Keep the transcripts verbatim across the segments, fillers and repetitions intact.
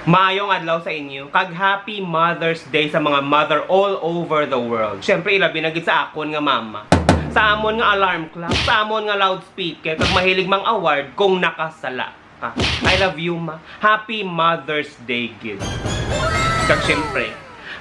Maayong adlaw sa inyo, kag Happy Mother's Day sa mga mother all over the world. Siyempre, ilabi na gid sa akon nga mama. Sa amon nga alarm clock, sa amon nga loudspeaker, kag mahilig mang award kung nakasala ka. I love you, ma. Happy Mother's Day gid. Kag siyempre,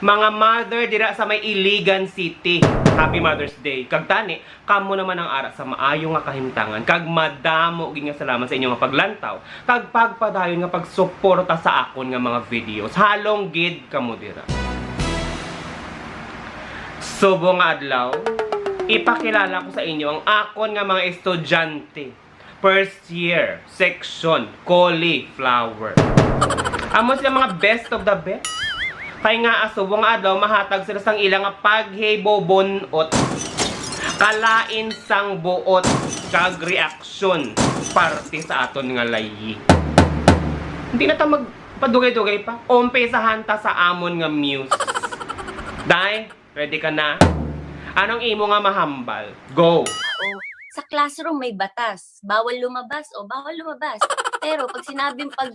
mga mother dira sa may Iligan City, Happy Mother's Day. Kag tani, kamo naman ang ara sa maayo nga kahimtangan, kag madamo gid nga salamat sa inyo nga paglantaw kag pagpadayon nga pagsuporta sa akon nga mga videos. Halong gid kamo dira. Subong nga adlaw, ipakilala ko sa inyo ang akon nga mga estudyante. First year, section, cauliflower. Amo sila mga best of the best. Kay nga, subong nga adlaw, mahatag sila sang ila nga paghibubon-ot, kalain sang buot, kag reaksyon parte sa aton nga layi. Hindi na ta magpadugay-dugay pa. Umpisahan ta sa amon nga muse. Day, ready ka na? Anong imo nga mahambal? Go! O, sa classroom may batas. Bawal lumabas o bawal lumabas. Pero pag sinabing pag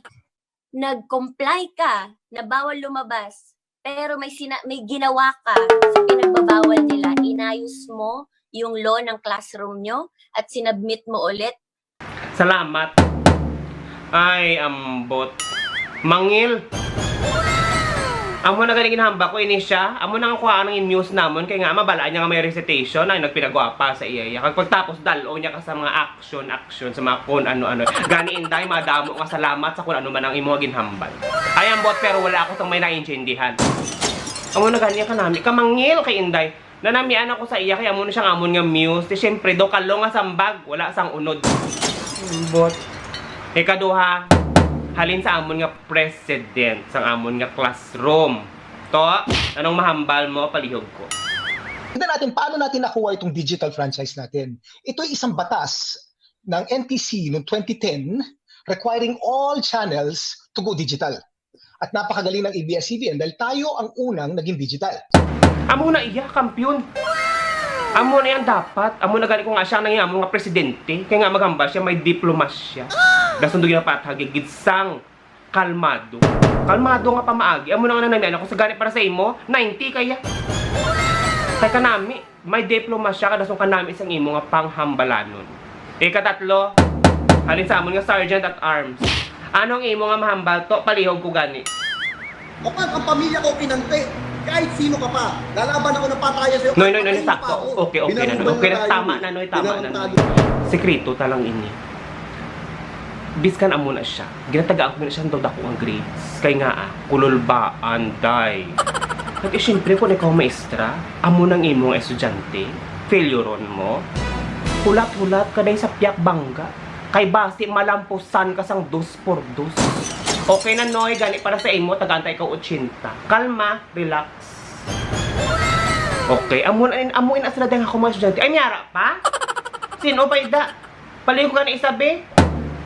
nag-comply ka na bawal lumabas, pero may sina- may ginawa ka sa pinagbabawal nila, inayos mo yung law ng classroom nyo at sinabmit mo ulit. Salamat. Ay, ambot. Mangil. Amo na gani ginhamba ko ini siya. Amo na nga kuhaan ang muse namon kay nga mabalaan niya nga may recitation ay nagpinagwapa sa iya. Kag pagtapos dal-o niya ka sa mga action, action sa mga kun ano-ano. Gani inday, madamo nga salamat sa kun ano man ang imo nga ginhambal. Ay ambot, pero wala ako sang may naintindihan. Amo na gani ka nami ka mangil kay inday. Nanamian ako sa iya kay amo na siyang amon nga muse. Di siyempre do kalo nga sambag, wala sang unod. Ambot. Ikaduha, halin sa amon nga president sang amon nga classroom. To, anong mahambal mo? Palihog ko. Tignan natin paano natin nakuha itong digital franchise natin. Ito'y isang batas ng N T C noong twenty ten requiring all channels to go digital. At napakagaling ng A B S C B N dahil tayo ang unang naging digital. Amo na iya, kampiyon. Amo na yan dapat. Amo na gani ko nga siya nang amon nga presidente. Kaya nga maghambal siya, may diplomasya. Dason do ginapatag gid sang kalmado. Kalmado nga pamaagi. Amo na nga nanamian ako sa gani para sa imo, ninety kaya. Kay kanami, may diploma siya, kadason kanami sang imo nga panghambalanon. Ikatatlo, halin sa amon nga sergeant at arms. Ano ang imo nga mahambal to? Palihog ko gani. Kapag ang pamilya ko kinante, kahit sino ka pa, lalaban ako ng patayan sa'yo. Noy, noy, noy, sakto. Okay, okay na, noy. Okay na, tama na, noy, tama na, noy. Sekreto ta lang ini. Biskan amo na siya, ginatagaan ko na siya daw dako ang grades. Kay nga, ah, kululbaan, day. Kag, eh, siyempre, kung ikaw maestra, amo nang imong estudyante, failure mo. Hulat-hulat ka, day, sa piyak bangga. Kay basi malampusan ka sang dos por dos. Okay na, noy, gani para sa imo, tagaan ta ikaw ochenta. Kalma, relax. Okay, amo na, amo in asila dahil ako mga estudyante. Ay, miyara pa? Sino pa ida? Paliw ka ni Isabe?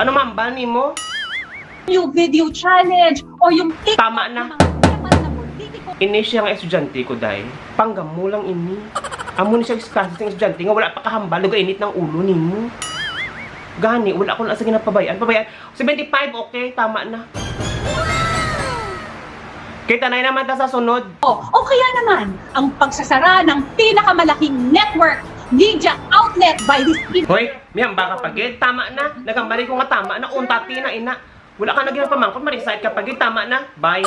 Ano mambal nimo? Yung video challenge o yung TikTok Tama na. ng mga sikat na politiko. Ini siya nga estudyante ko, day. Panggamo lang ini. Amo ni siya klase sing estudyante nga wala pa kahambal, luga init ng ulo nimo. Gani, wala ko na sa ginapabayaan. Pabayaan. Seventy-five, okay, tama na. Kita na naman ta sa sunod. O, o kaya naman, ang pagsasara ng pinakamalaking network media outlet by this Hoy, may hambal ka pa gid. Tama na. Nagambali ko nga tama na. Untati na, ina. Wala ka na ginapamangkot, ma-recite ka pa gid. Tama na. Bye.